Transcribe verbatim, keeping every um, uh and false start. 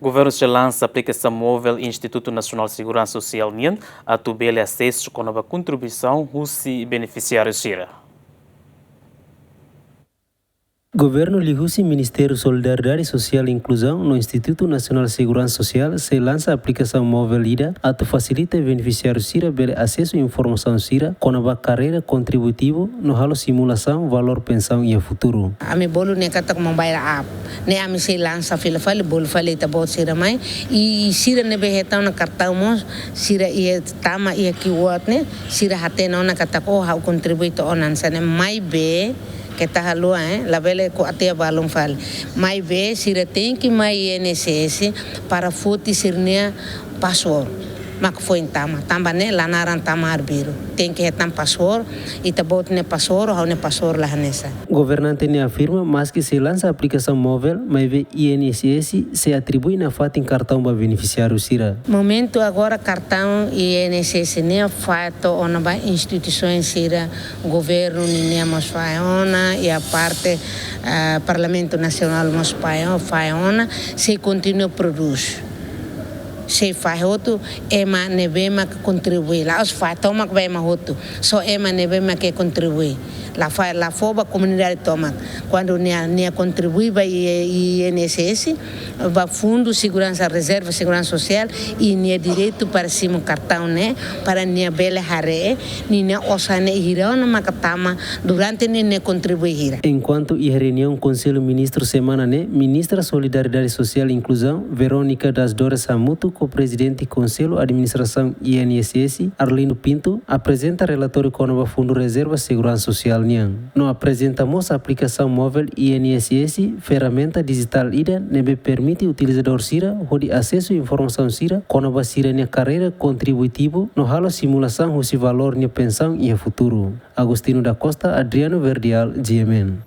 Governu sei lansa aplikasaun móvel Institutu Nasionál Seguransa Sosiál nian atu bele asesu kona-ba kontribuisaun husi benefisiáriu sira. Governu liuhusi Ministériu Solidariedade Sosiál Inkluzaun no Institutu Nasionál Seguransa Sosiál sei lansa aplikasaun móvel ida atu fasilita benefisiáriu sira bele asesu informasaun sira kona-ba karreira kontributivu no halo simulasaun valór pensaun iha futuru. Ami bolu ne'e katak mobile app. Ne'e ami sei lansa fila fali, bolu fali ita-boot sira mai. I sira ne'ebé hetan ona kartaun mós, sira iha tama iha keyword ne'e, sira hatene ona katak, oh, ha'u kontribui to'o ona hanesan ne'e. Maibé, keta haluha, eh, labele ko'a tiha balun fali. Maibé, sira tenke mai I N S S para foti sira-nia password. Mak foin tama, tanba ne'e la naran tama arbiru. Tenke hetan password, ita-boot nia password, ha'u-nia password la hanesan. Governante ne'e afirma, maski sei lansa aplikasaun móvel, maibé I N S S sei atribui nafatin kartaun ba benefisiáriu sira. Momentu agora kartaun I N S S ne'e fahe to'o ona ba instituisaun sira, governu nian mós fahe ona, i a parte, ah, Parlamentu Nasionál mós fahe, fahe ona, sei kontinua prodús. Sei fahe hotu ema ne'ebé mak kontribui. La'ós fahe tomak ba ema hotu. Só ema ne'ebé mak ke kontribui. La fahe, la fó ba komunidade tomak. Kuandu nia, nia kontribui ba I-, I N S S, ba Fundu Seguransa, Rezerva Seguransa Sosiál, i nia direitu para simu kartaun ne'e, para nia bele haree, ninia osan ne'e hira ona maka tama, durante ne'e nia kontribui hira. Enkuantu iha reuniaun Konsellu Ministru semana ne'e, Ministra Solidariedade Sosiál Inkluzaun, Verónica das Dores, hamutuk ho Prezidente Konsellu Administrasaun I N S S, Arlindo Pinto, aprezenta relatóriu kona-ba Fundu Rezerva Seguransa Sosiál nian. No aprezenta mós aplikasaun móvel I N S S, ferramenta dijitál ida ne'ebé permite utilizadór sira hodi asesu informasaun sira kona-ba sira-nia karreira kontributivu no halo simulasaun husi valór nia pensaun iha futuru. Agostinho da Costa, Adriano Verdial, G M N.